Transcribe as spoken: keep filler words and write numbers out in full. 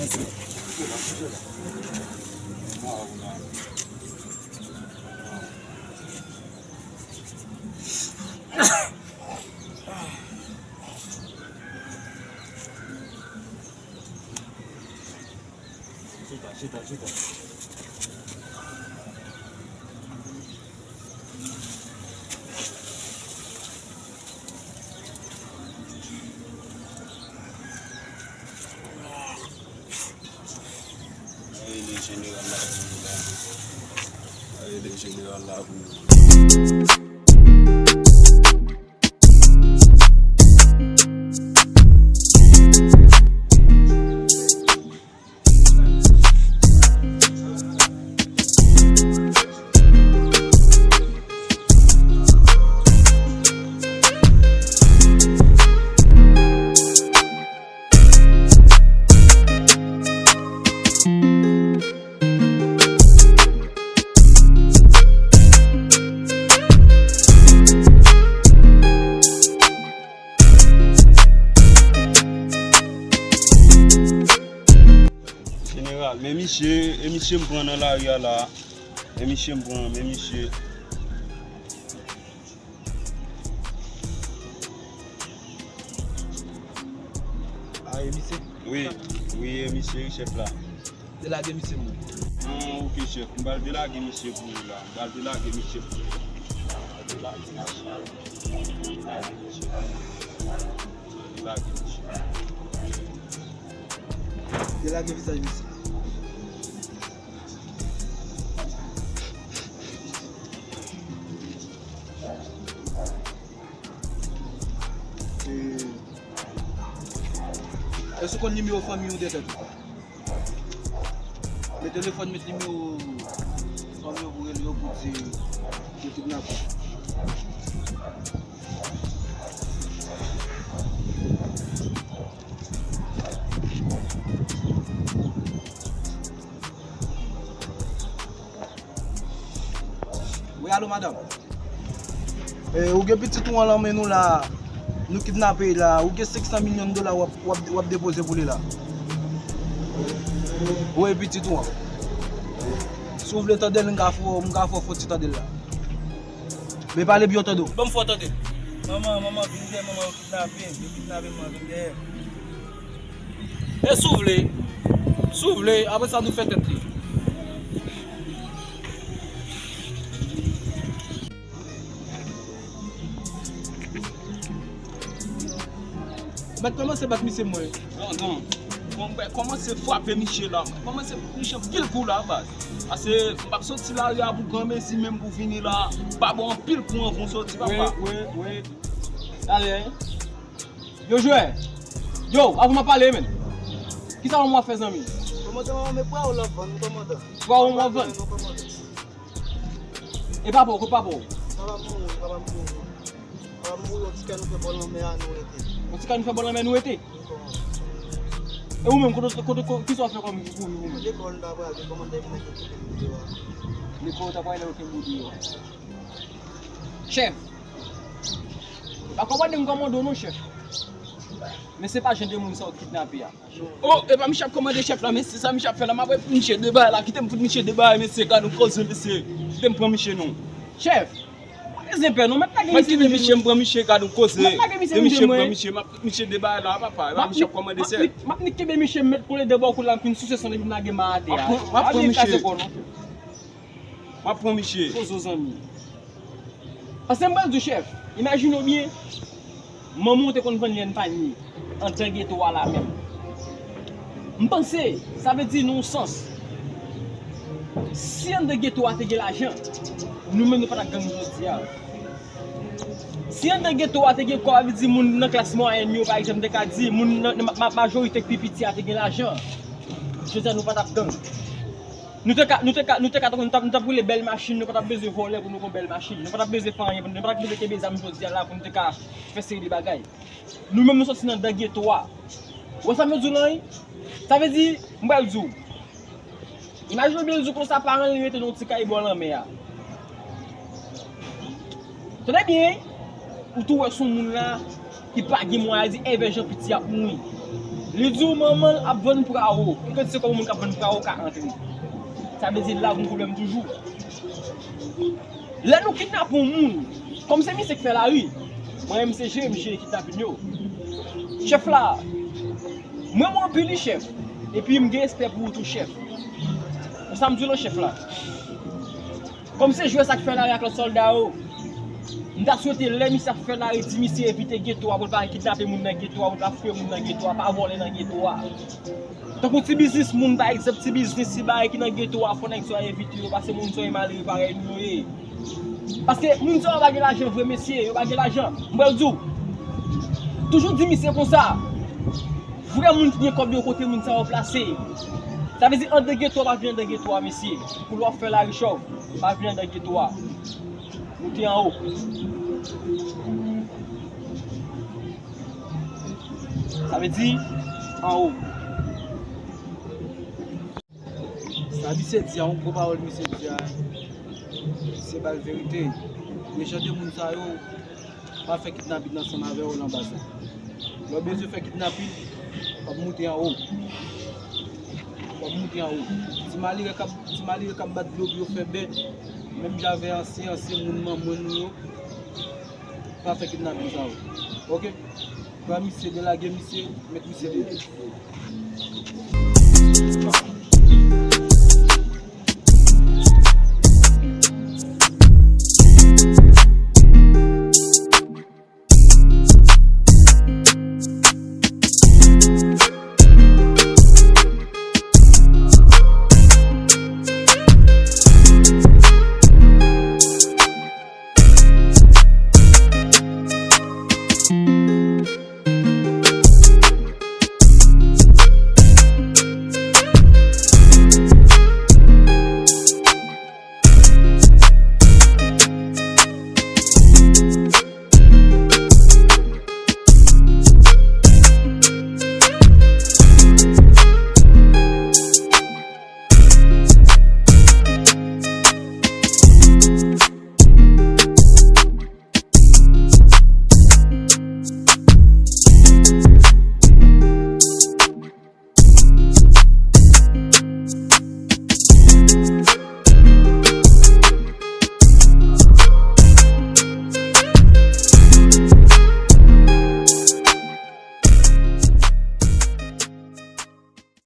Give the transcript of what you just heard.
Chita, chita, chita. Ay, le jeneral la pou nou la. Ay, le jeneral la pou nou. Jeneral, men misye, e misye m pran nan lari a la. E misye m pran, men misye. A, e misye? Wi, wi, e misye, wi, chèf la. Delage misye pou mwen. An, oke, chèf. M pral delage misye pou ou la. M pral delage misye pou ou. M pral delage misye. M pral delage misye. M pral delage misye. Delage vizaj misye. E, èske w konn nimewo fanmi w de tèt ou? Met telefòn, met nimewo fanmi w pou rele yo pou di yo kidnape. Wi, alo, madanm. E, ou gen pitit ou an nan men nou la, nou kidnape l la, ou gen senk san milyon dola w ap, w ap, w ap depoze pou li la. Wi, pitit ou an. Si w vle tande l, m ka fè w, m ka fè w fon ti tande l la. Men pale byen w tande w. Ban m fè w tande. Manman, manman, vin dèyè manman, yo kidnape m, yo kidnape m, vin dèyè. E si w vle, si w vle, apre sa nou fè tèt li. Mèt kòmanse bat misye mwen. Non, non. Bon, mwen kòmanse frape misye la. Mwen kòmanse bat misye anpil kou la, baz. Paske m p ap soti lari a pou granmesi, menm pou vini la. M pa ba w anpil kou anvan w soti, papa. Wi, wi, wi. Talè. Yo, jwè. Yo, avan m ap pale, men. Kisa w ap fè, zanmi? Kòmandan, men pwa w la vann, kòmandan. Pwa w ap vann? Non, kòmandan. E papa w, kote papa w? Papa m mouri, papa m mouri. Papa m mouri, yon ti kay nou fè bò lanmè a, nou rete. Yon ti kay nou fè bò lanmè, nou rete? Wi, kòmandan. E ou menm, kote, kote, kote, kisa w ap fè kòm pou viv ou menm? Lekòl, m ta pral, men kòmandan vin nan ki kite m deyò a. Lekòl, w ta pral nan ki kite m deyò a. Chèf, pa kòmande m kòmande w non, chèf. Men se pa jan de moun sa w kidnape a. O, e pa misye ap kòmande chèf la, mesye, sa misye ap fè la, m ap fout misye de bagay la, kite m fout misye de bagay, mesye, gad yon koze, mesye, kite m pran misye non. Chèf, pa bezwen pè non, mèt lage misye. Mwen kite misye, m pran misye, gad yon koze. Mèt lage misye, misye, m pran misye, m ap fout misye de bagay la, papa, e pa misye ap kòmande sèl. M ap nik kenbe misye, m met kole de bò kou la, m fin souse san l epi m lage m atè a. M ap pran misye. M ap pran misye. Poze w, zanmi. Paske m pral di w, chèf, imajine w byen, manman w te konn vann lèn panye anndan geto a la menm. M panse, sa vle di nan yon sans, si anndan geto a te gen lajan, nou menm nou pa t ap gang jodi a. Si anndan geto a te gen kòb, sa vle di moun nan klas mwayèn yo, pa egzanp, te ka di, moun nan, nan ma-, ma-, majorite k pi piti a te gen lajan, jodi a nou pa t ap gang. Nou te ka, nou te ka, nou te ka, nou t ap, nou t ap woule bèl machin, nou pa t ap bezwen vòlè pou nou gon bèl machin. Nou pa t ap bezwen fè anyen, nou pa t ap bezwen kenbe zam jodi a la pou nou te ka fè seri de bagay. Nou menm nou sòti nan dan geto a. Ou wè sa m di w lan wi? Sa vle di, m pral di w. Imajine w byen di w konsa paran l rete nan yon ti kay bò lanmè a. Tande byen, ou tou wè se yon moun la ki pa gen mwayen, di envè jan piti ap mouri. Li di w manman l ap vann prawo. Ki kantite kòb yon moun k ap vann prawo ka antre? Sa vle di la gon pwoblèm toujou. Lè nou kidnape yon moun, kòm se misye k fè lari, mwen menm se jere, m jere kidnapin yo. Chèf la, mwen renmen anpil wi chèf, epi m gen respè pou ou tou chèf. Konsa m di w non chèf la. Kòm se jwè sa k fè lari ak lòt sòlda yo, m ta swete lè misye ap fè lari, di misye evite geto a, pou l pa kidnape moun nan geto a, pou l pa fouye moun nan geto a, pa vòlè nan geto a. Tankou ti biznis moun, pa egzanp, ti biznis, ti bagay ki nan geto a, fò nèg sa yo evite yo, paske moun sa yo malere parèy nou yo ye. Paske moun sa yo pa gen lajan vre, mesye, yo pa gen lajan. M pral di w, toujou di misye konsa, vrè moun ki gen kòb yo kote moun sa yo plase. Sa vle di anndan geto a, pa vin anndan geto a, mesye. Pou lè w ap fè lari chòv, pa vin anndan geto a. Moute anwo. Sa vle di anwo. Sa misye di a, yon gwo pawòl misye di a, se ba l verite. Men jan de moun sa yo, pa fè kidnapin ansanm avè yo nan baz la. Lè w bezwen fè kidnapin, w ap moute anwo. W ap moute anwo. Ti malere k ap, ti malere k ap bat dlo pou yo fè bè, menm jan avè ansyen, ansyen moun manman nou yo, pa fè kidnapin sa yo. Oke? Pran misye, delage misye, met misye deyò.